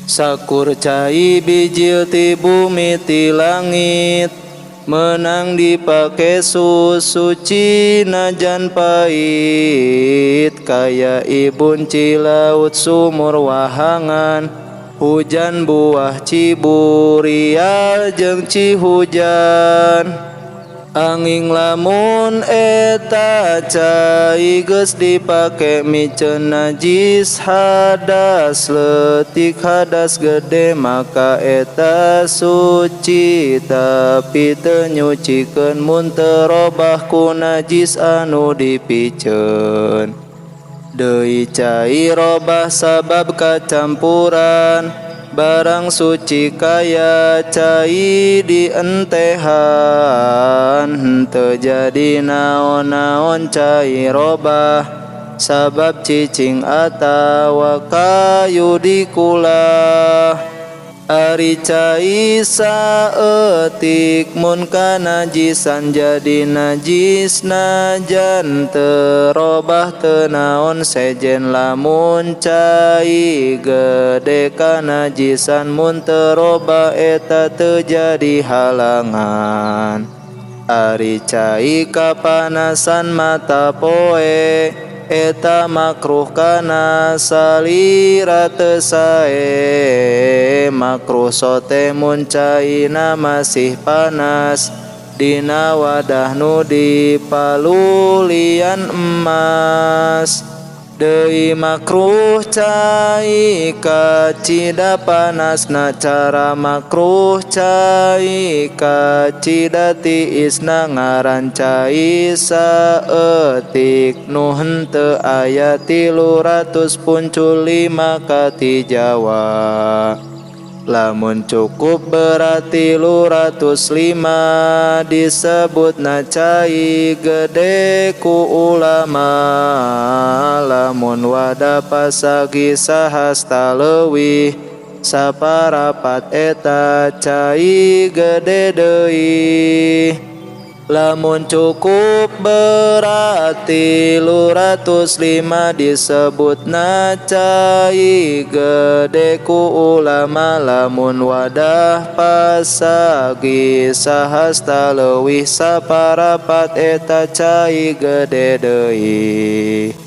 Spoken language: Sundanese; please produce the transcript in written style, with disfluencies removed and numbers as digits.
Sakur cai bijil ti bumi ti langit menang dipake susuci najan pahit kaya ibun cilaut sumur wahangan hujan buah ciburial jeung cihujan. Angin lamun eta cai geus dipake miceun najis hadas leutik hadas gede maka eta suci tapi teu nyucikeun mun teu robah ku najis anu dipiceun. Deui cai robah sabab kacampuran barang suci kaya cai dientehan henteu jadi naon-naon cai robah sabab cicing atawa kayu dikulah. Ari cai saeutik mun kanajisan jadi najis najan teu robah teu naon sejen lamun cai gede kanajisan mun teu robah eta teu jadi halangan. Ari cai kapanasan mata poe eta makruh kana salira teu sae makruh sote mun caina masih panas dina wadah nu dipalulian emas. Deui makruh cai kacida panasna cara makruh cai kacida tiisna ngaran cai saeutik nu henteu aya 305 ka ti Jawa. Lamun cukup berarti 305 disebutna cai gede ku ulama. Lamun wadah pasagi sahasta leuwih saparapat eta cai gede deui. Lamun cukup berarti 305 disebutna cai gede ku ulama. Lamun wadah pasagi sahasta leuwih saparapat eta cai gede deui.